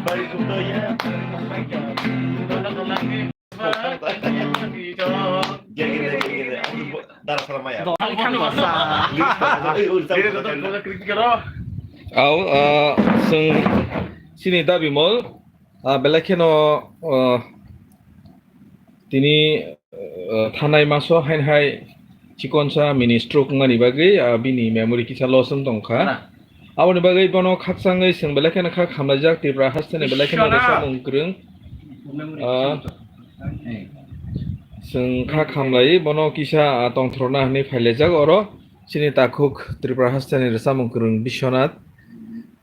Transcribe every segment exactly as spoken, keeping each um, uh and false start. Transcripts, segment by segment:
Au, ah, chwng chini dabi mol, ah, belai kheno, ah, tini, ah, thanai maso hain hai chikonsa mini stroke wngmani bagwi, ah, bini memory kisa loss wng tongkha. Aboni bagwi bono khakchangwi chwng belai kheno kha khamlaijak Tripura hasteni belai kheno rwchapmung kwrwng. Ah, chwng kha khamlai bono kisa, ah, tongthorna hwnwi phailaijak oro. Chini takhuk Tripura hasteni rwchapmung kwrwng Biswanath.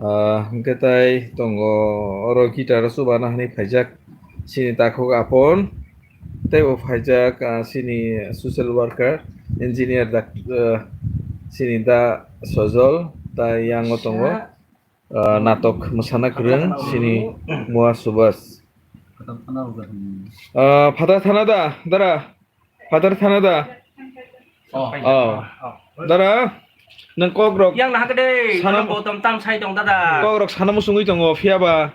Ah, hwnkhe tai tongo oro guitar o chubana hwnwi phaijak. Chini takhuk Apon. Tei bo phaijak, ah, chini social worker, engineer, dak-, ah, chini da Sojol, tai yango tongo. Ah, natok mwsana kwrwng chini Mua Subas. Ah, Phatar thana da, dara. Phatar thana da. Oh. Oh. Dara, nang kok rok. Yang nah kede, sana Gautam tam sai tong dada. Kok rok sana musungwi tongo, phiya ba.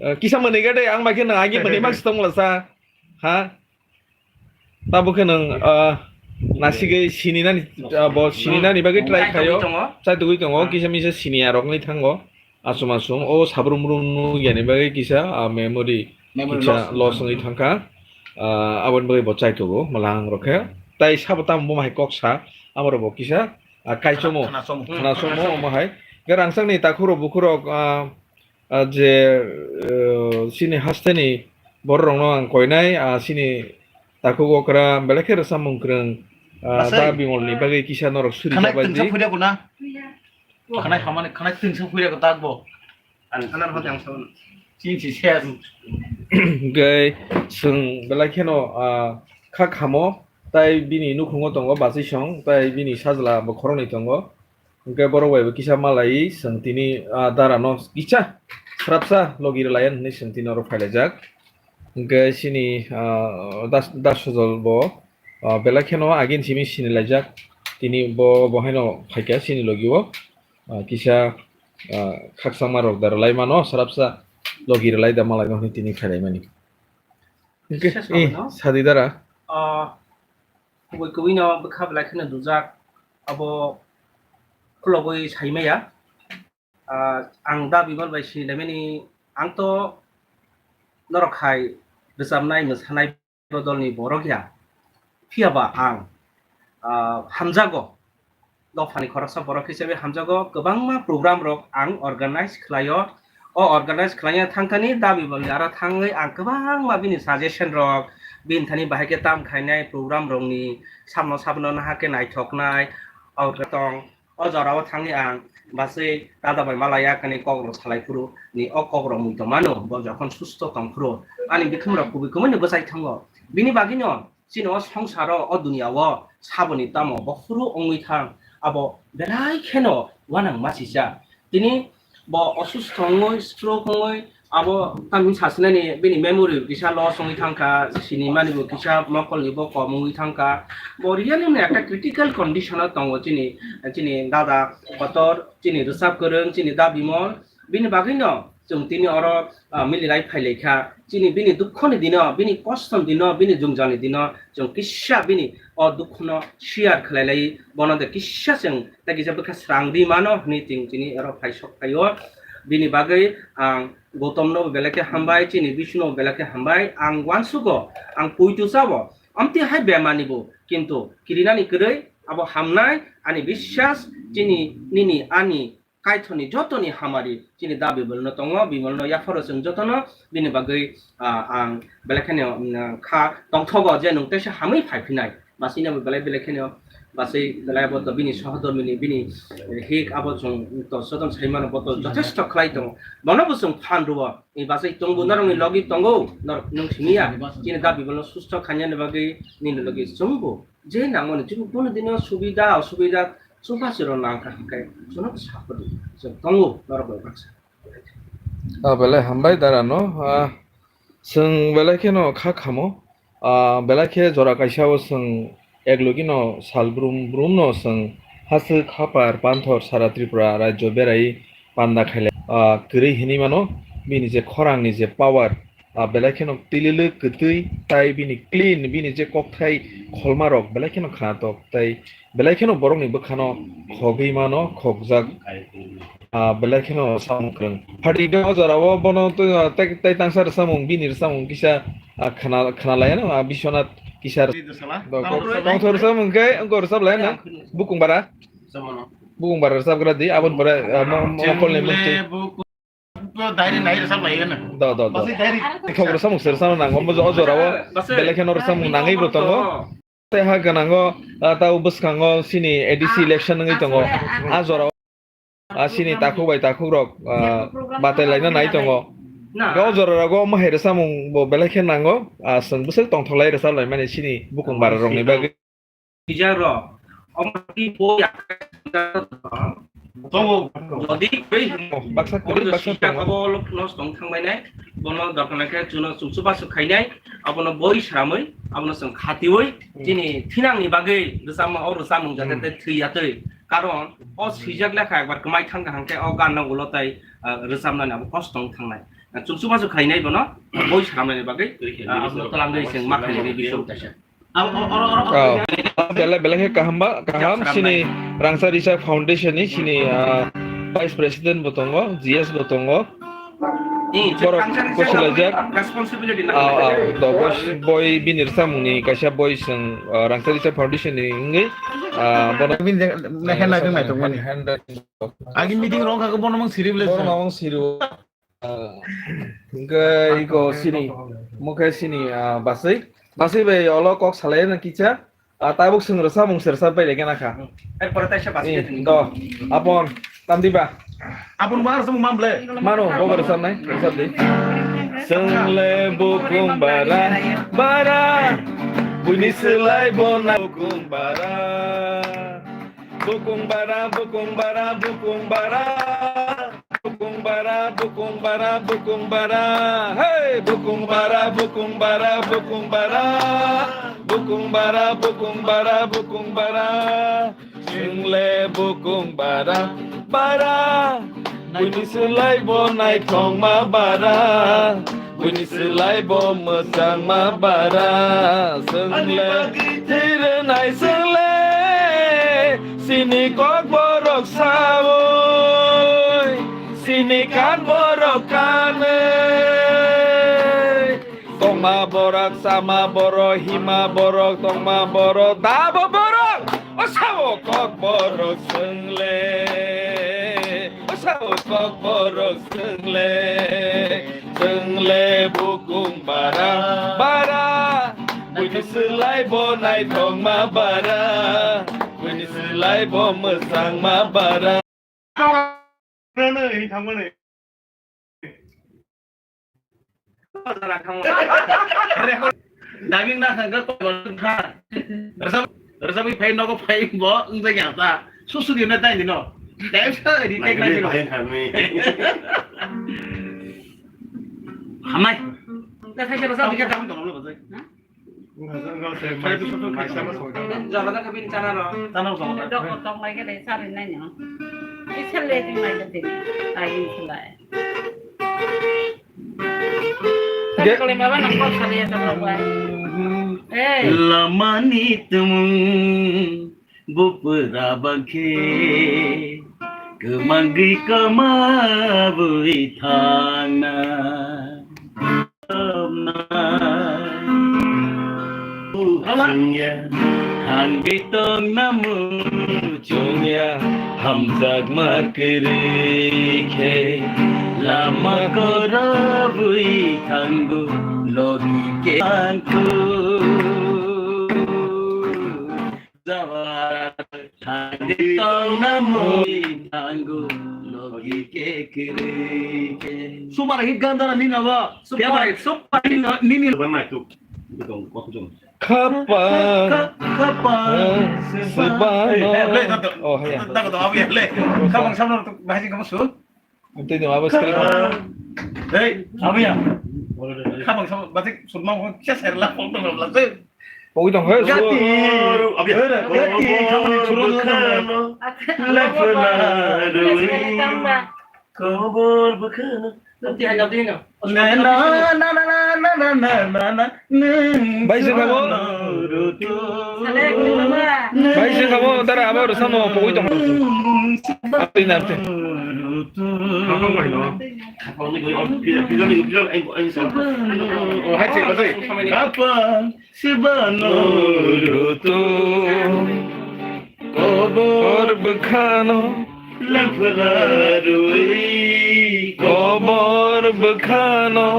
Eh, kisa mani gade, ang bai khe nang agi mani mang sitong la sa. Ha? Tabo khe nang, ah, nasigwi sini nani, ah, bo sini nani bagwi try khayo. Chai tugwi tongo. Chai tugwi tongo, kisa misa sini arok ni thango. Asum asum, o sabrum rum nu yani bagwi kisa, ah, memory kisa loss wngwi thangkha. Ah, aboni bagwi bo chai tugo, malang rok khe. Tai sabo tamo bo hai kok sa, abo rok bo kisa, ah, kaichomo, khnasomo, omo hai. Khe rangchak ni takhuk rok, bukhuk rok, ah, ah, je, eh, chini hasteni borok rok no ang koinai, ah, chini takhuk okra belai khe rwchapmung kwrwng, ah, da Bimol ni bagwi kisa norok suri jabai di. Khanai hamani, khanai twinsa phuya ko tak bo. An, an ar hoti ang sawan. Chin si ses. Hwnkhe chwng belai kheno, ah, kha khamo, tai bini nukhungo tongo bachwi song, tai bini sajla bo khoroknwi tongo. Hwnkhe borok bai bo kisa malai chwng tini, ah, dara no kisa srapsa logi rwlai hwnwi chwng tini oro phailaijak. Hwnkhe chini, ah, das, das sojol bo, ah, belai kheno agin simi sinilaijak. Tini bo, bo haino phaikha chini logi o. Ah, kisa, ah, khakchangma rok da rwlai mano, srapsa logi rwlai da malai no hwnwi tini khailai mani. Hwnkhe, sadi dara. Ah, kubui kubui no bwkha belai kheno dujak. Abo khulogwi sai maya. Ah, ang da Bimol bai sini laimani, ang to norok hai rwchapnai, mwsanai bodolni borok ya. Phiya ba ang, ah, hamjago, dophani khoroksa borok hisabe hamjago, kwbangma program rok ang organize khlaio. O organize khlaina thangkani da Bimalni aro thangwi ang kwbangma bini suggestion rok, bini thani bahai khe tam khainai program rokni samno sabno nahakhe naithoknai, o tong. O jorao thangwi ang bachwi dada bai malaya kani kokrok salai phuru ni o kokrok mui tongmano, bo jokhon susto tong phuru ani bikhumrok kubui kubui ni bwchai thango. Bini bagwino chini o songsaro, o duniya o saboni tamo bokhoro wngwi thang, abo belai kheno uanang machisa. Tini bo osusto wngwi, stroke wngwi, abo tamni sasinani bini memory kisa loss wngwi thangkha, sinimani bo kisa mokol ni bo kom wngwi thangkha. Bo really no ekta critical condition o tongo chini, chini dada kotor, chini rwchap kwrwng, chini da Bimol. Bini bagwi no chwng tini oro, ah, mililai phailaikha. Chini bini dukho ni dino, bini kosto ni dino, bini jwngjal ni dino chwng kisa bini o dukho no share khlailai, bono de kisa chwng tei kisa bwkha srang di mano hwnwi chwng tini oro phai sok phaio. Bini bagwi ang Gautam no belai khe hambai, chini Bisnu no belai khe hambai. Ang uansugo, ang puitu chao, amtwi hai bemani bo, kintu kirinani kwrwi abo hamnai, ani biswas chini nini ani Kaitorni jotoni hamari chini da Bimalno tongo, Bimalno yapharo chwng jotono bini bagwi, ah, ang belai kheno, mm, kha tongthogo je nwng teisa hamwi phai phinai. Bachwino bo belai belai kheno bachwi belai bo to bini sohodormini bini, eh, hik abo chwng to soton saimano bo to jothesto khlai tongo. Bono bo chwng phan rwo. Ni bachwi tongbo norokni logi tongo, norok nwng simiya. Chini da Bimalno susto khainani bagwi nini logi chwngbo je nangmani chini bono dino subida osubida chubachu rok nangkha hwnkhe chwngno saphuru chwng tongo norok bai baksa. Ah, belai hambai dara no, ah, chwng belai kheno kha khamo. Ah, belai khe jora kaisa o chwng ek logi no sal brum brum no chwng hasteo khapar panthor sara Tripura rajyo berai panda khailai, ah, kwrwi hinwi mano. bini je khorangni je power, ah, belai kheno tilili kwtwi, tai bini clean, bini je kokthai kholmarok belai kheno khnatok, tai belai kheno borokni bwkhano khogwi mano, khokjak, ah, belai kheno samung kwrwng. Phatik o jorao bono twi, ah, tai, tai tangsa rwchapmung, bini rwchapmung kisa, ah, khna-, khnalaiano, ah, Biswanath kisa. Tongthor rwchapmung khe wngkha rwchaplaiano, Bukung Bara. Bukung Bara rwchapgra di, aboni pore, ah, mo-, mo-, mokol ni mwktwi. Diary nai rwchap lai gana. Do, do, do. Basi diary. Thok rwchapmung se rwchapna nango, omo o jorao belai kheno rwchapmung nangwi bo tongo. Tei ha gwnango, ah, tabo bwskango chini A D C election wngwi tongo. A jorao, ah, chini takhuk bai takhuk rok, ah, batai laina nai tongo. Ga o jora rogo omo hai rwchapmung bo belai khe nango, ah, chwng bwswk tongthok lai rwchap lai mani chini Bukung Bara rokni bagwi. Sijak rok, omo twi bo ya-, tongo. Jodi bai baksa kori, baksa sijak tongo. Abo lok nos tong thang bai nai, bono dokna khe chuno chumsu basu khainai, abono boi sramwi, abono chwng khatiwi, hmm, chini thinangni bagwi rwchapma o rwchapmung jate, hmm, tei thwi ya twi. Karon o sijak lekha ekbar kwmai thang kaham khe o ganno ulo tai, ah, rwchapnani abo kosto wng thangnai. Chumsu basu khainai bono boi sramnani bagwi, ah, abono twlangwi chwng ma khainani bising kaisa. Oh, belai, belai khe kaham ba, kaham. Chini Rangchak Risa Foundation ni chini, ah, Vice President bo tongo, G S bo tongo. Borok kusilaijak. Ah, ah, do, boi, boi bini rwchapmung ni kaisa boi chwng, ah, Rangchak Risa Foundation ni wngwi, ah, bono bini hand writing nai tongmani. Hand writing. Agi meeting rok kha bono mang siri bole. Bono mang siri. Ah, hingke iko sini, mokhe sini, ah, basai, basai bai olo kok salai na kicha, ah, tabuk sung rwchapmung se rwchap bai lege na kha. Hmm. Erpore taisa basai. Eh, do, apon, tamdi ba? Apon bar sung mamble. Mano, bobo rwchap nai, rwchap di. Chwng le Bukung Bara, Bara, buini swlai bo na Bukung Bara. Bukung Bara, Bukung Bara, Bukung Bara. Bukung Bara, Bukung Bara, Bukung Bara, hey! Bukung Bara, Bukung Bara, Bukung Bara, Bukung Bara, Bukung Bara, Bukung Bara, chwng le Bukung Bara, Bara, buini swlai bo naithokma Bara, buini swlai bo mwchangma Bara, chwng le thwi rwnai chwng le, chini Kokborok saui. Chini kan borok kanwi. Tongma borok, chama borok, hima borok, tongma borok, dabo borok. O sao Kokborok chwng le. O sao Kokborok chwng le. Chwng le Bukung Bara, Bara. Buini swlai bo naithokma Bara. Buini swlai bo mwchangma Bara. Rwno hini thangmani. Daming na thangkha kok kha. Rwchap, rwchapwi phai nogo phai bo wngjakya ta. Susu di na tai dino. Dai sa di tek na dino. Hamai. Ta sai rwchap di ka. Jabana kabin chana no. Chana no. Dok kotok lai gede sari nai no. Isal le jing lai gede. Ai isal lai. Ge- Kali maba nang kok sari ya sama bai. Eh. Lamani tumung. Bupra bakhe kwmangwi kwmabwi thangna. Chungya, hangwi tongna muchungya, hamjakma kwrwi khe lama korobwi thango, logi khe thango. Super hit gan dara nina ba. Super hit, super hit, nini. Khapa. Khapa. Sebano. Oh, ya. Dago to, abu ya le. Khapang samno bahai kamu su. Ang tini mabas kali. Hei, abu ya. Khapang samno bahai sudma ko cha serla pon to la. Pogwi tong, he, gati. Gati, kamani churung no tong. Lefla rwi. Kobor bwkhano. Bai se khabo. Bai se khabo, dara abo rwchapno pogwi tong. Aboni namte. Sibano rutu kobor bwkhano lephra rwi, kobor bwkhano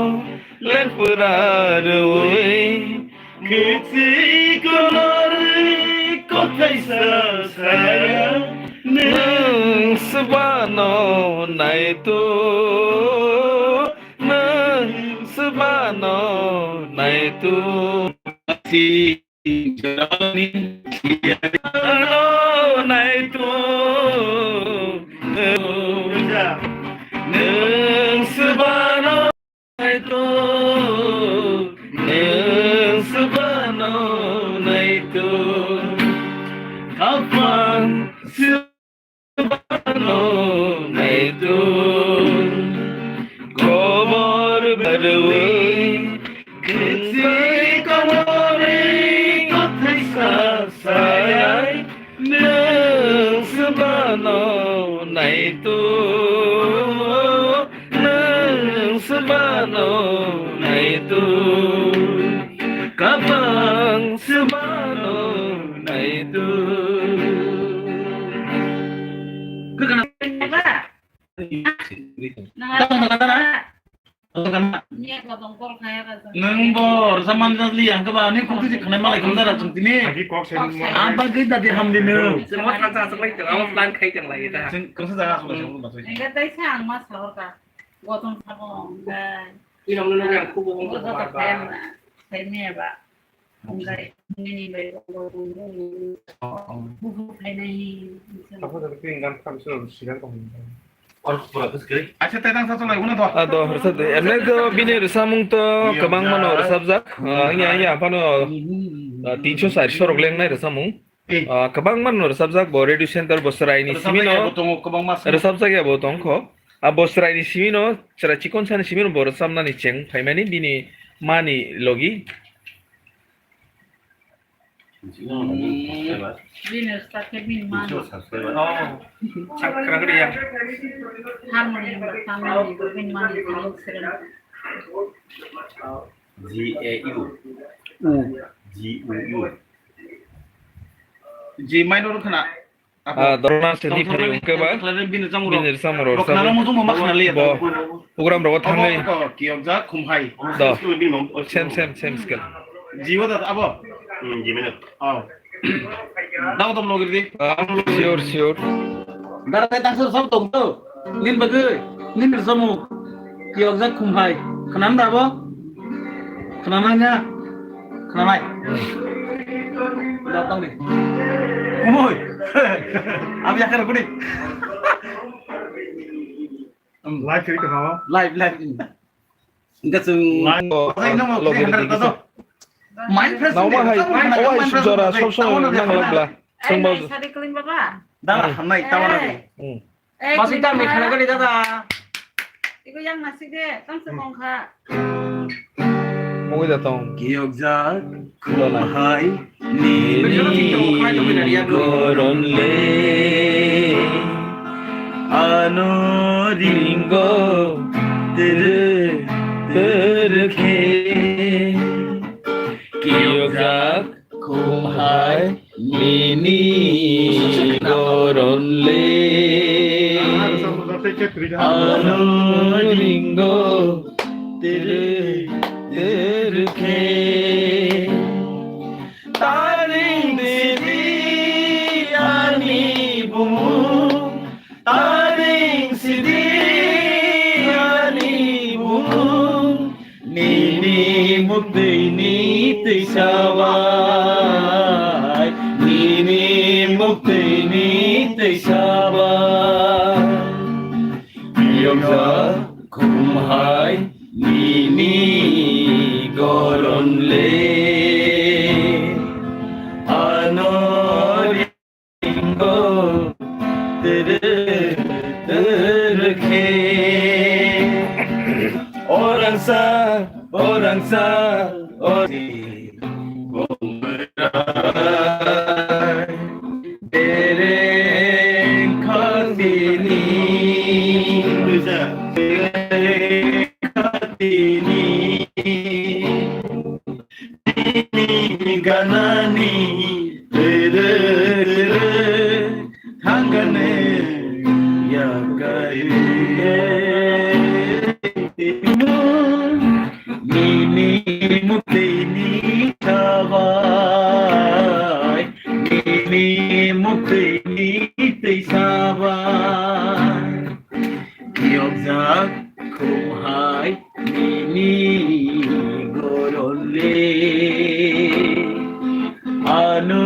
lephra rwi, kichi kolor kothaisa saya nwng sibano naitu, nwng sibano naitu. Ano naitu, nwng sibano naitu, nwng sibano naitu. Khapang sibano naitu, kobor barwi, kisi komori kothaisa sayai, nwng sibano naitu, nwng sibano naitu, kabang sibano naitu. Kwkhwrang. Nang tamo nang tamo. Nang tamo. Nwng bo rwchapmani liya hwnkhe ba, ani kok twi khwnai malai khum dara chwng tini. Agi kok se. Ang bagwi dadi hamdi nwng. Chwng ma thansa aswk lai tong, amo plan khai tong lai ta. Chwng kwrwngsa jaga aswk lai tong, ba twi. Nang tei sa ang ma sa hor ka. Gotong sabo, dai. Ino nwng nwng ang kubo wng. Gotong kaya ma. Sai me ba. Hwnkhai nini bai buphang phainai. Acha, tei tang sa cholai, uno do. Ah, do, rwchap de. Emne to bini rwchapmung to kwbangma no rwchapjak. Ah, wngya, wngya, aphano, ah, tinso charso rok lengnai rwchapmung. Ah, kwbangma no rwchapjak bo Radio Center bo chwraini simi no. Rwchapjak ya bo tongkho. Ah, bo chwraini simi no chwrai chikon sani simi no bo rwchapnani cheng phaimani bini mani logi. Bini start khe bini mano. Oh, subscribe ya. Harmony ba family ba bini mano. G A U. U. G U U. G minor khna. Ah, dorna se ni phai hwnkhe ba. Bini rwchapmung rok. Bo program rogo thangwi. Kiyokjak khumhai. Do. Same, same, same scale. Jiwo da abo. Hmm, jimena. Oh. Dao dom logir di. Ah, sure, sure. Dara tai tangsar sab tong to. Nin bagwi. Nin rwchapmung. Kiyokjak khumhai. Khwnam da abo? Khwnamai na? Khwnamai. Da tong ni. Khumhai. Abi yakar kuni. Live kiri ka hawa? Live, live. Enggak sung. Live. Logo di kisa. Main fresh. Nauma hai, oh hai, jora sob sob nang lagla. Sung bau. Sadi keling baba. Dara hamnai tawana. Hmm. Eh, masih kami kena kali dada. Iku yang masih de, kan semongkha. Mungwi da tong. Kiyokjak khumhai nini goron le. Ano ringo tere tere khe. Kiyokjak khumhai nini goron le. Ano ringo tere tere khe. Taring sidi ani bumung. Taring sidi ani bumung, nini muktwini twisabai, nini muktwini twisabai. Yokjak khumhai nini goron le, ano ringo tere tere khe. Orangsa, ori, bomrai, dereng khatini, dereng khatini, nini ganani, tere, tere. Thangane yakari nini mukti ni sabai, nini mukti ni tei sabai. Yokjak khum hai nini goron le ano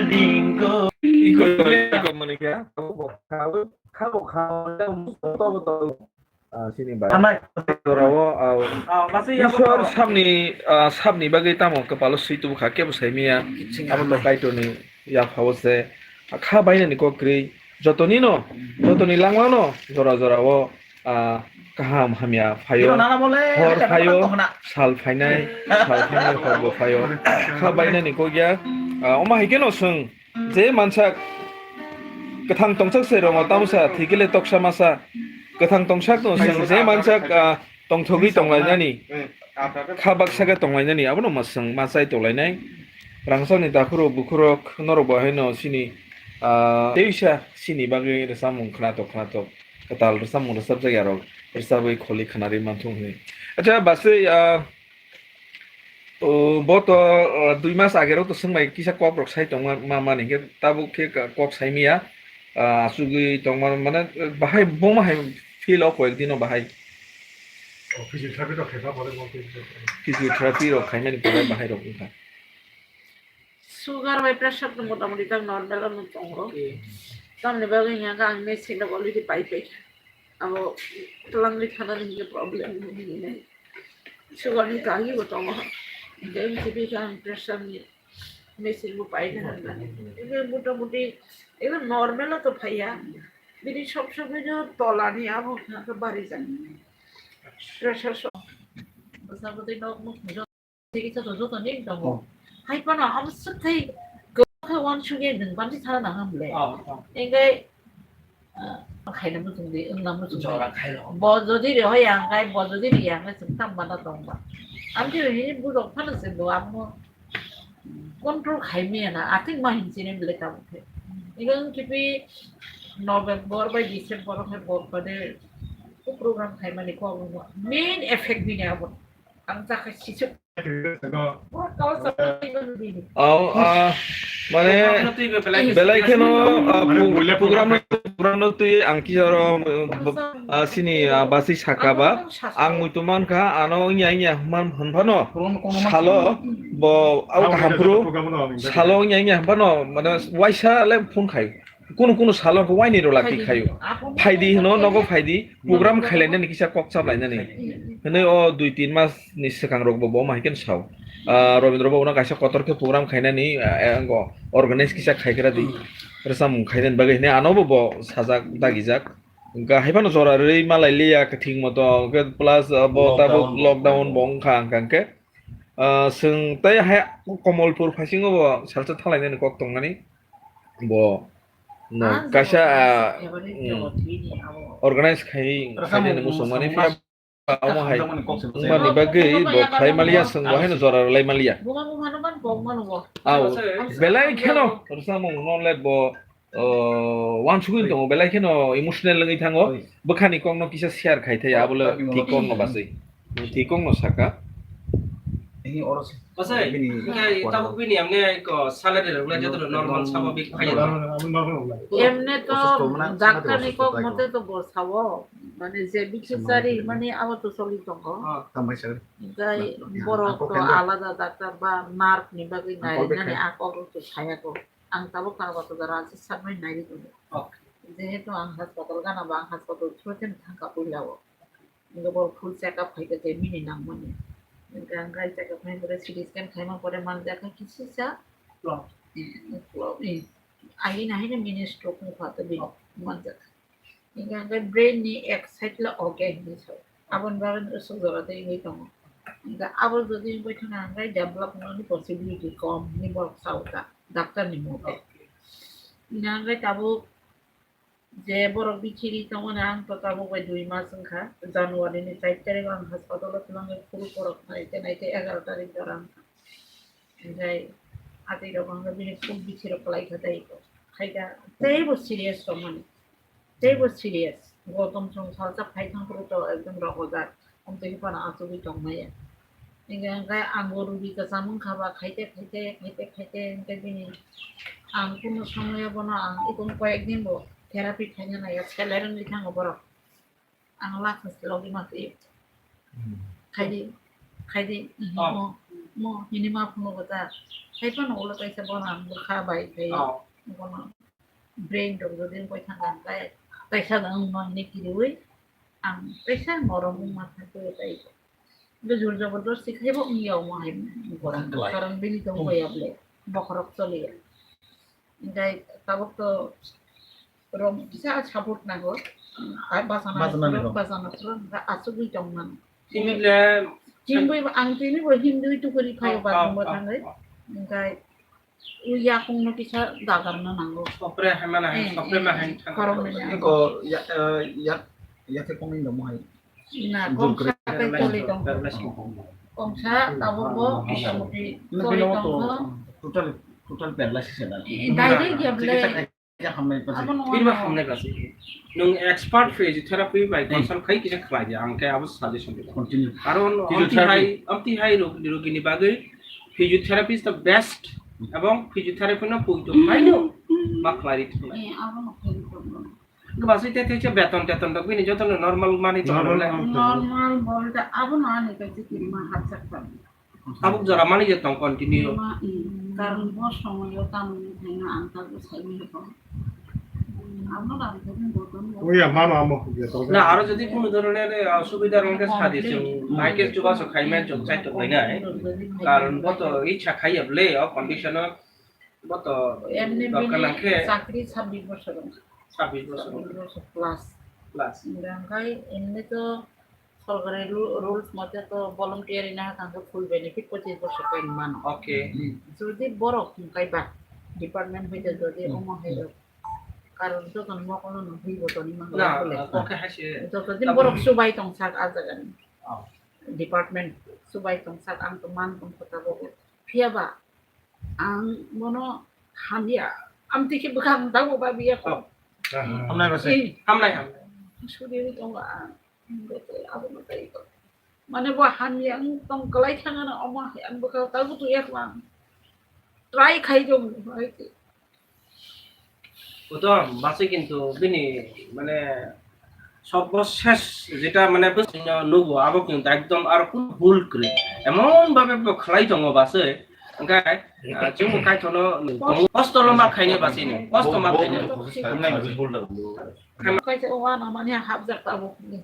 dingko. Iko, iko, manikya, kabo, kabo, kabo, kabo, kabo, kabo, ah, sini ba. Amai. Jorao, ah, Ah, masih ya, Isor betul. Samni, ah, samni bagwi tamo kwpalo swi tubu kha, kebo sai miya. Sing Abo to amai. Kaitorni yaphao se. Kha bainani kok kwrwi. Jotoni no, jotoni langma no, jora jora o, ah, kaham hamya phaio. Hiro nana bole, Hor hiro phaio, nana tongna. Sal phainai, sal phainai hor bo phaio. Kha bainani kok ya, ah, omo hai khe no swng, je mansak kwthang tongsak se rongo tamsa, thikile toksa masa. Kwthang tongsak no swng, je mansak, ah, tongthogwi tonglainani. Kha baksa khe tonglainani, abono mwswng ma chai tonglainai. Rangchakni takhurok bukhurok norok bo haino sini, ah, teisa sini bagwi rwchapmung khwnatok khwnatok, kwtal rwchapmung rwchapjakya rok rwchapwi kholi khwnarwi manthung hwnwi. Acha, baswi, ah, o, bo to, ah, dui mas age rok to swngbai kisa kok rok sai tongma ma mani khe tabuk khe ka-, kok sai miya, ah, achugwi tongma mane, eh, bahai boma hai feel o koyek dino bahai. O, physiotherapy rok khaima pore bo khe. Physiotherapy rok khaimani pore bahai rok wngkha. Sugar bai pressure no motamoti tak normal ano tongo. Okay. Tamni bagwi hwnka ang medicine rok already pai pai. Abo twlangwi thanani hwnka problem hinwi. Sugar ni kagi bo tongo. Hwnka M C P khe ang pressure ni medicine bo pai kha hwnka. Hwnka motamoti ekdom normal o to phaiya. Bini sob sob no tolani abo hwnka bari jani. Pressure so. Bwsa bwtwi nok nuk Chikitsa to joto ni tongo. Oh. Hai phano abo swk thai kwbangkhe uansukya nwng banchi thana nang hamle. Oh, oh. Engkai, ah, khaina muchung di, wngna muchung di. Jora khailo. Bo jodi ri hoi ang kai, bo jodi ri ang kai, chwng tam bana tong ba. Amtwi hini borok phano chwng bo amo control khai maya na, athing ma hin chini bile tabuk khe. Engkai wng kipi November bai December khe bo bade ko program khai mani ko abo main effect bini abo. Ang jakha sisuk. Au, ah, mane, belai kheno, ah, pu-, program no, program no twi ang kisa oro, ah, sini, ah, basi saka ba. Ang muitu mankha, ano wngya wngya hwnman hwnphano. Salo, bo, au kaham phuru. Salo wngya wngya hwnphano, mane, waisa le phone khai. Kunu kunu salo khe waini rwla twi khaio. Phaidi hino, nogo phaidi, program khailainani kisa kok chaplainani. Hwnwi o dui tin mas ni swkang rok bo bo ma hai khe sao. Ah, Robindra Babu no kaisa kotor khe program khainani, ah, eh, ango organize kisa khai kra di. Rwchapmung khainani bagwi hwnwi ano bo bo sajak dagijak. Hwnkha hai phano jora rwui malai liya kwthwng moto, hwnkhe plus, ah, bo tabuk lockdown bo wngkha hwnkha hwnkhe. Ah, chwng tei hai Komolpur phaisingo bo salsa thanglainani kok tongmani. Bo no kaisa, ah, mm, organize khai, khainani muchungmani phiya omo hai wngmani bagwi bo khai maliya, chwng bo haino jora rwlai maliya. Au, belai kheno rwchapmung no le bo, oh, uansugwi tongo, belai kheno emotional wngwi thango. Bwkhani kokno kisa share khai thai, abo le thik kokno baswi. Thik kokno saka. Ini oro se. Bini tabuk bini amne ko salary rok le joto normal sababik phai. Emne to doctor ni kok mote to bo sao, mane je bichari mane abo to soli tongo. Gai borok to alada doctor ba nerve ni bagwi nai nani a kok rok to saya ko. Ang tabuk Kagbata jora se sakbai nai tongo. Jehetu ang hospital gana ba ang hospital through thang ka puila o. Hingke bo full check up khaikhe je bini nangmani. Hingke ang gai check up khaina pore C T scan khaima pore manjakha kisisa plot. Eh, plot, eh, aina haino mini stroke wngkha tei bini manjakha. Hingke ang gai brain ni ek side le okay hinwi sao. Aboni bagwi no swk jora tei wngwi tongo. Hingke abo jodi wngwi thangkha hingke develop wngnani possibility kom hinwi borok sao da, doctor ni mothe. Hingke tabuk je borok bichiri tongmani ang to tabuk bai dui mas wngkha, January ni char tarik ang hospital o twlangwi phuru borok naite naite egaroh tarik jora wngkha. Hingke atwi rok ang bini phuk bichirok kwlai kha tei khaida teibo serious tongmani. Teibo serious. Gotom song salsa phai thang phuru to ekdom rok ojak. Omtwi phano achugwi tong maya. Hingke hingke ang bo rugi kwcham wngkha ba khaite khaite khaite khaite hingke bini ang kunu somoyo bono ang ikon koyek din bo therapy khaina naiya salary wngwi thango borok. Ang lakha se logi ma twi. Khaidi khaidi mo mo hini ma phunuk ta. Khai phano ulo kaisa bono ang bwkha bai khai. Bono brain rok jodi wngwi thangkha, hwnkhe kaisa da wngma hinwi kiriwi ang kaisa morom wngma thangwi tei jor jobordosti khaibo wngya omo hai wngkha, karon bini tong boya bole bokhorok choliya. Hwnkhe tabuk to rom kisa support nango, ah, bachana phuru, bachana phuru hwnkhe achugwi tongmani. Tini le Himwi ang tini bo himwi tukuri phaio bathroom bo thangwi. Hwnkhe Ui yakung no kisa dagar no nango. Sopre hai mana hai, eh, sopre ma hai thang. Korok no nango. Iko ya, eh, ya, ya khe kong ni domo hai. Na, kongsa kai toli tong. Kongsa tabuk bo motamuti toli tong. Total, total paralysis ya. Eh, direct ya ble. Abo no. Nwng expert physiotherapy bai consult khai kisa khlai di, ang khe abo suggestion di. Continue. Karon amtwi hai, amtwi hai rog-, rogini bagwi physiotherapy is the best, ebong physiotherapy no poito khlaino ma khlai di thwknai. Eh, abo no khlai di thwknai. Gabasui te te beton teton rok bini joto no normal mani tong normal le. Normal bolte abo no ani kaisa kirima hapjak tong. Tabuk jora mani je tong continue. Karon bo somoyo tamni thaino ang tabuk saimani tong. Amo rang thaino bo tong. Oya mano amo je tong. Na, aro jodi kunu dhoroner, eh, osubida rong khe sadi chwng, bai khe chubachu khai man chwng chai tok lai nai. Karon bo to ichha khai ya bole, o condition o bo to emni dorkar bini nang khe. Chakri sabbish bosor. Sabbish bosor. Sabbish bosor plus. Plus. Hingkhe emni to Sorkari ru-, rules mote to volunteer ina kangkhe full benefit pochis bosor pai mano. Okay. Hmm. Jodi borok hingkai ba department hoite jodi omo hai rok karon joto ni mokol no hwi bo toni mangla bole. Okay, hai se. Joto din borok subai tong sak a jaga ni. Oh. Department subai tong sak ang to man tong kota bo. Phiya ba ang bono hamya, amtwi khe bwkha ang tabuk ba biya kho. Oh. Hamnai ba se. Hamnai, hamnai. Suri tongo ang. Abo no tai ko. Mane bo hamya ang tong kalai thangana omo hai ang bwkha tabuk tu yak lang. Try khai jong hai. Utom, basi kintu bini, mane, sorbosesh jeta, mane, bwswkno nugo, abo kintu ekdom aro kunu bhul kwrwi. Emon bhabe bo khlai tongo basi, hwnkhe, ah, chwngbo kaithono tongo. Kosto no ma khainai basi ni, kosto ma khainai. Kaisa o wana mani hapjak tabuk ni.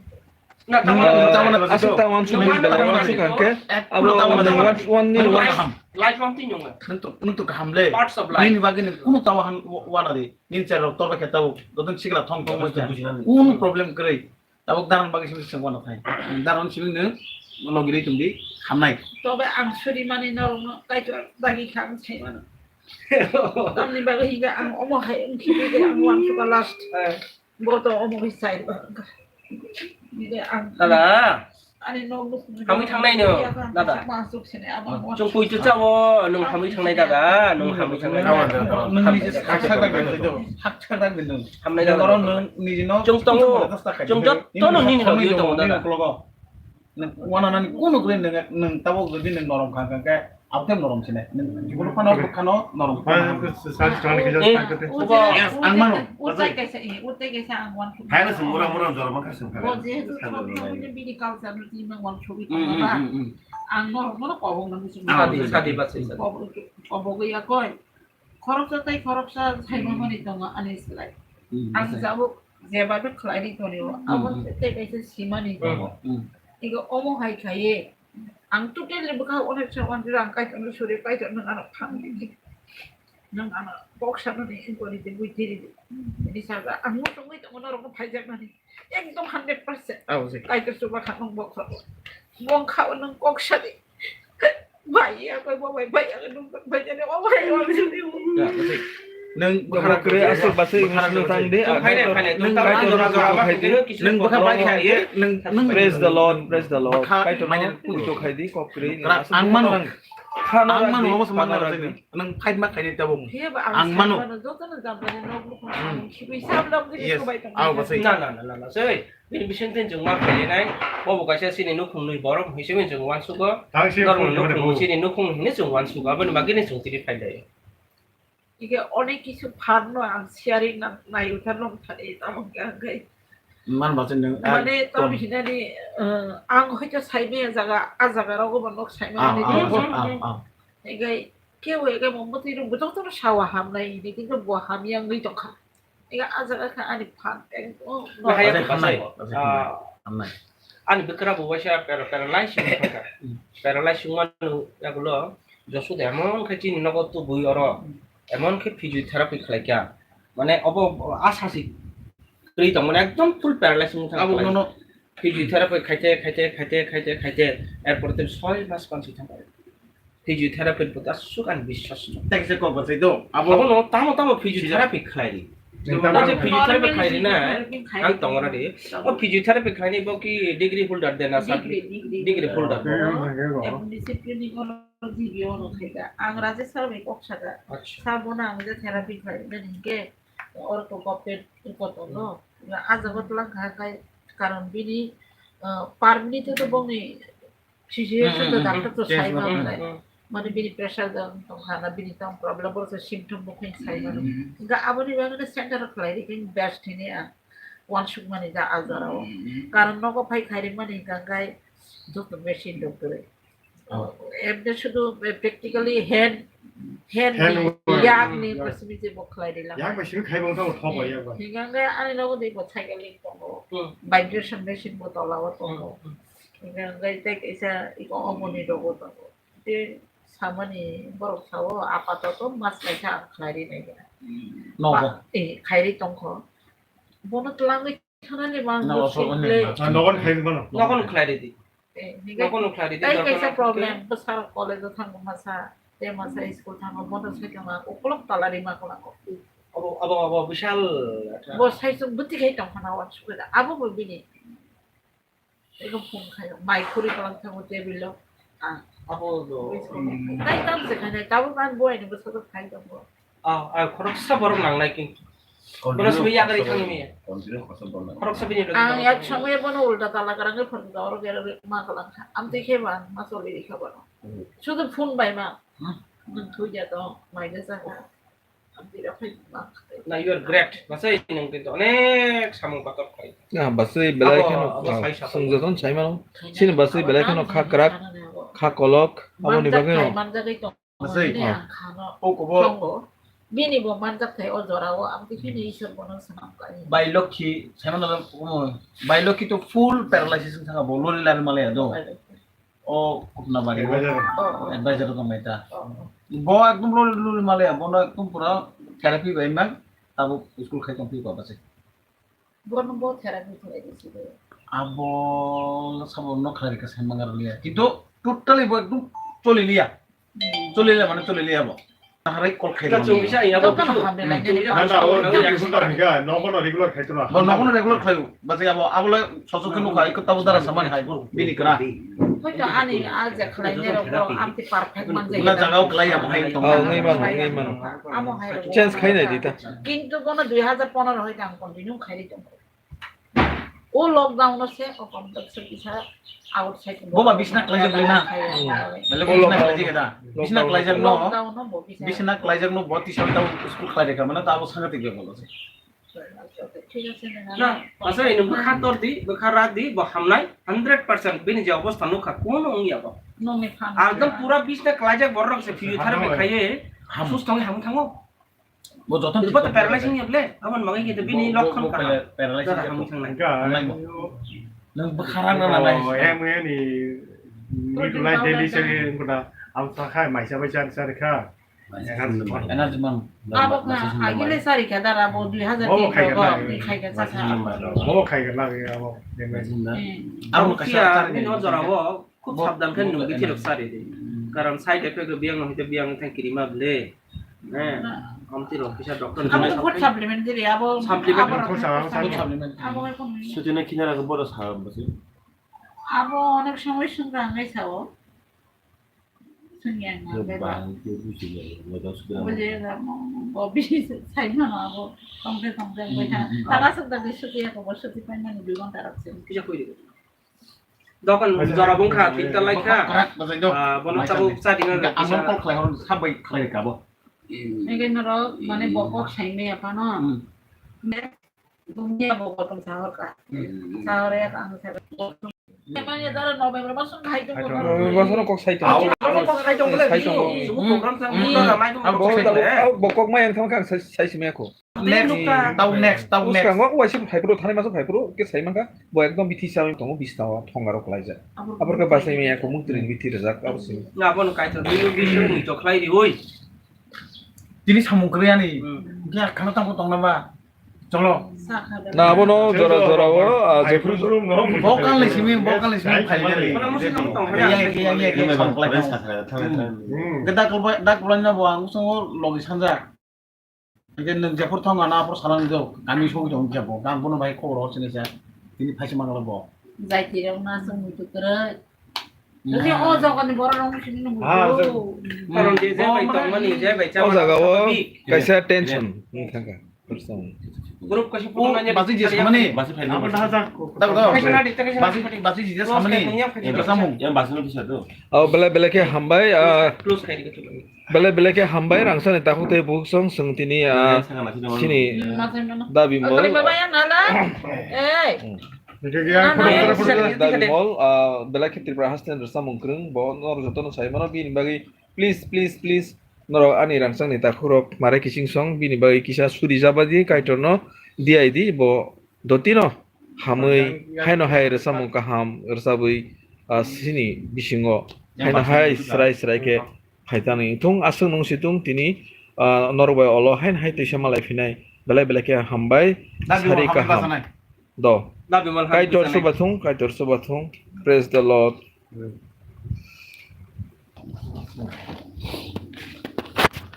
Na, tamo, tamo, aswk ta uansukmani belai uansuk hwnkhe, abo nwng uan, uan ni uan kaham. Life ang twi nwng. Nwng to, nwng to kaham le. Parts of life. Nini bagwi nwng kunu tawa han wa-, wana di. Nini chera rok torba khe tawo. Dotong sikla thong thong. Kunu problem kwrwi. Tabuk daran bagwi simi simi wana thai. Daran simi nwng logi ri tong di hamnai. Tobe ang suri mani norok no kaitor dagi kha ang sai mano. Tamni bagwi higa ang omo hai wngkhe ang wan suka last. Eh. Bo to omo bai sai ba. Dada. Ani nok nuk. Hamwi thangnai no, dada. Masuk sini abo. Chwng poito chao, nwng hamwi thangnai dada, nwng hamwi thangnai. Nwng niji haksa da bendo, haksa da bendo. Hamnai dada. Nwng niji no. Chwng tongo, chwng jotto no nini logi tongo dada. Nwng wana nani kunu kwrwi nwng, nwng tabuk jodi nwng norom kha kha khe, abotemo norom sinai. Nwng jibon phano bwkhano norom kha. Ang mano. Utai kaisa, eh, utai kaisa ang wan. Hai na sung mura mura jora ma kaisa. Bo jehetu bini culture no tini mang wan sugwi tongma ba. Ang norom no kobong nang sung. Sadi, sadi ba se. Kobong, kobong ya koi. Khoroksa tei khoroksa saimamani tongo ani slai. Ang jabuk jebabe khlaidi tonio, abo tei kaisa simani tongo. Ego omo hai khaiye, ang totally bwkha onek sa wan jora ang Kaitorno suri, Kaitor nwng ano phang di. Nwng ano boksa nani inkwari di bui tiri di. Ini saga ang mo tongwi tongo norokno phaijaknani. Ekdom hundred percent. Kaitor chuba kha nwng bokhorok. Mong kha o nwng kok sadi. Bai ya koi bo bai bai ya nwng bai ya o bai o sadi. Ya, bwsai. Nwng bwkhara kwrwi aswk basai emotional tang de. Nwng phainai, phainai, nwng nwng Kaitor jora no jora kuitok khai di. Nwng bwkha bai khai ye. Nwng, nwng praise the Lord, praise the Lord. Bwkha Kaitor no kuitok khai di, kok kwrwi. Ang mano. Ang mano, omo se mano rajani. Nwng fight ma khaini tabuk. Ang mano. Joto no jam jani nok bukhung ang khibi sab lok de. Yes. Abo bwsai. Na, na, na, na, na, sei. Bini bising tin chwng ma khainai, bo bo kaisa chini nukhung nwi borok hinwi chwng uansugo. Tang si Normal nukhung nukhung nwi chini nukhung hinwi chwng uansugo. Aboni bagwi ni chwng tini phai lai. Ike onek kisu phan no ang sharing nang nai uthar nong thani tamo khe ang kai. Man ba chini, ah, mane tom hinani, eh, ang hoito saimaya jaga, a jaga rogo bo nok saimaya ni. Ah, ah, ah, ah. Ike kebo ike mo moti rung bujok tono sawa hamnai hini, kintu bo hamya wngwi tongkha. Ega ah jaga kha ani phan ekdom. Bahai Ajai kha hamnai, sai. Ajai Ah, hamnai. Ani bwkra bo waisa para-, paralyze wngkha. Paralyze wngmani yagulo Josuda emon khe chini nogo tubui oro emon khe physiotherapy khlai kha. Mane obo asasi kwrwi tong mane ekdom full paralyze wngkha. Abo nono physiotherapy khaite, khaite, khaite, khaite, khaite, erpor tei soi mas pansi thangkha. Physiotherapy bo aswk ani biswas no. Tei kisa kok bwsai do. Abo Abono tamo tamo physiotherapy khlai di. Tamo tamo physiotherapy khlai di na. Ang tongora di. O physiotherapy khlai ni bo ki degree holder de na sa. Degree, degree. Degree holder. Abo discipline ni kono G B O no khai da. Ang Rajesh sir bai kok saka. Acha. Sa bono ang je therapy khlai di na hinke. Or ko government ko to no. Na ajago tlang kha kai karon bini, uh, permanent to bongni Situation to doctor to sai ma nai. Mane bini pressure da tong kha na bini tong problem bo se symptom bo khin sai ma nai. Ga aboni bagwi center khlai ri khin best hini a. Wan suk mani da a jora o. Karon nogo phai khairi mani ga gai joto machine doctor. Ebde sudu practically hand hand ni yak ni pasimi je bo khlai ri la. Yak ba simi khai bang tong thok ba yak ba. Hinga ga ani nogo de bo cycle tongo. Vibration machine bo tola o tongo. Gai tei kaisa iko omoni rogo tongo. Tei samani borok sao apatoto mas kaisa ang khlai ri nai khe. Nogo. Ba, eh, khairi tongkho. Bono twlangwi thanani mang. Nogo bo so simple. Nogon khairi bono. Nogon khlai ri di. Eh, hinkhe nogon khlai ri di, tei dorkar kaisa no problem, bwsarok college o thango masa, tei masa school thango, bono sai tongma ukolok tola ri ma kolango. Abo, abo, abo, bishal. Bo sai sung bwtwi khai tongkha na uansukha da. Abo bo bini. Eko phone khayo, mai khuri kalang thango table o. Ah. Abo do. Tei tam se khainai, tabuk ang bo aini bwsajwk khai tongo. Ah, ah, khoroksa borok nangnai kintu. Bono simi yagari thangmi. Khoroksa bini logi. Ang yak samaya bono ulta tala karang phone da oro gero ma kalang kha. Amtwi khe ba, ma soli kha bono. Sudu phone bai ma. Nang thui ya to, mai da sa. Na, you are great. Basai nang kintu onek samung kotor khai. Na, basai belai kheno, abo ah, sai sa sung joton sai mano. Chini basai belai kheno kha kwrak, kha kolok, aboni bagwi no. Manjak khai, manjak khai tong. Basai. Ah. O kobo. Tongo. Bini bo manjak khai o jora o, ang tei khini Isor bono sanam kai. Bai Lokhi, sai mano, um, Bai Lokhi to full paralysis wng thang bo, lori lari malaya do. O Kopnabari o. Advisor. Oh, oh. Advisor tong mai ta. Oh, oh. Bo ekdom lori lori male, bono ekdom pura therapy bai mang, abo school khai tong phi ko base. Bono bo therapy khlai di si bo. Abo sabo no khlai ka sai mangar liya. Kintu totally bo ekdom choli liya. Hmm. Choli liya mane choli liya bo. Harai call khai. Ka chwng bisa ya, abo. Tokno hamle lai nini. Na, na, o, o, regular higa, nogo no regular khai tuna. Bo nogo no regular khlaio. Basi abo, abo le sosok khe nukha, iko tabo dara samani hai, bini kra. Hoito ani a je khlai ne rok, bro, amti perfect man jai. Na jaga o khlai abo hai tong. Oh, ngai mano, ngai mano. Amo hai rok. Change khai nai di ta. Kintu bono dui hajar pondro hoi tang continue khai ri tong. O lockdown no se, o contract se kisa outside. Bo ba bisna klaijak le na. Bele bo bisna klaijak da. Bisna klaijak no. Lockdown no bo bisa. Bisna klaijak no bo tisa ta school khlai rekha mane ta abo sangatik be bolo se. Thik ase na. Na, asa ini bwkha tor di, bwkha rat di, bo hamnai hundred percent bini je obostha nukha kono wngya bo. Nongni phan. Ekdom pura bisna klaijak borok se physiotherapy khaiye. Ham. Sustongwi hamwi thango. Bo joto. Bo to paralyzing ya ble, abon magai kita bini lokhon ka. Paralyzing ya. Hamwi thangnai. Nang bwkharang na nai. Em ni ni tulai daily seri kuda am sa khai maisa bai char char kha. Energy man. Abo kha agile sari kha dara bo dui hazar tin rogo khai kha sasa. Bo khai kha lagi abo. Abo kaisa ni no jora o khub sabdan khe nung bithi rok sari di. Karon side effect rok biyang no hite biyang thang kirima ble. Eh, amti rok kisa doctor. Abo food supplement diri abo. Supplement. Abo. Sutina kinara ko bodo sa basi. Abo onek somoy sungra ngai sao. Sungya nga beba. Bang ke buji ya, mo dos gram. Bole ga mo, bo bi sai ma na bo, tongte tongte bo ya. Tara sa da bi suti ya ko bo suti pa na ni bi gon tara se. Kisa koi de. Dokan jora bung kha, tinta lai kha. Ah, bono tabuk cha ding na. Ang kok khlai hor sabai khlai ka bo. Ege norok mane bo kok sai me apa no. Dunia bo gotong sahor ka. Sahor ya ka ang sahor. Emang ya dara November masuk khai tong. November masuk kok sai tong. Kok sai tong. Sai tong. Semua program sang muda ramai dong. Ang bo kok sai tong. Bo kok mai ang thang kang sai sai simi ako. Next, tau next, tau next. Uskang wa uaisi phai pro thani masuk phai pro ke sai mangka. Bo ekdom bithi sa tong bisna wa thonga rok lai ja. Abor ke basai mi ako mung trin bithi rejak abo simi. Nga bono kai tong. Dino bithi mung to khlai ri oi. Tini samung kwrwi ani. Kya khana tamo tong na ba? Cholo. Na abono jora jora o, ah, jephru. Bo kan le simi, bo kan le simi phai jani. Iya, iya, iya, iya, iya. Ke dak lo, dak lo na bo ang songo logi sanja. Ke nang jephru thong ana por salang jo, kami songo jong jabo. Kan bono bai khobor hor sini sa. Tini phai sima ngalo bo. Jai tirok na song mutu kere. Ini o jaga ni borok rong sini nunggu. Karon je je bai tong mani, je bai. O jaga o kaisa tension ni thangka. Group kaisa photo nanya. Basi je samani. Basi phai nang. Basi je samani. Samung. Yang basi no bisa tu. Oh, bele bele ke hambai, ah, close khai di. Bele bele ke hambai rangsa ni takhuk tei bukhuk song song tini, ah, sini dabi mol. Dabi mol, ah, belai khe Tripura haste ni rwchapmung kwrwng bo norok jotono sai mano bini bagwi please, please, please norok ani rangchak ni takhuk rok mare kiching song bini bagwi kisa suri jaba di Kaitor no di ai di bo dotino hamwi haino hai rwchapmung kaham rwchabwi, ah, sini bisingo haino hai srai srai khe phaitani thung aswk nung si thung tini, ah, norok bai olo haino hai twisa malai phinai belai belai khe hambai sari kaham. Do. Kaitor subathung, Kaitor subathung. Praise the Lord.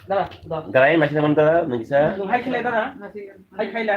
Dara, dara. Dara, ini masih teman dara, nungkisa. Hai khaila dara. Hai khaila.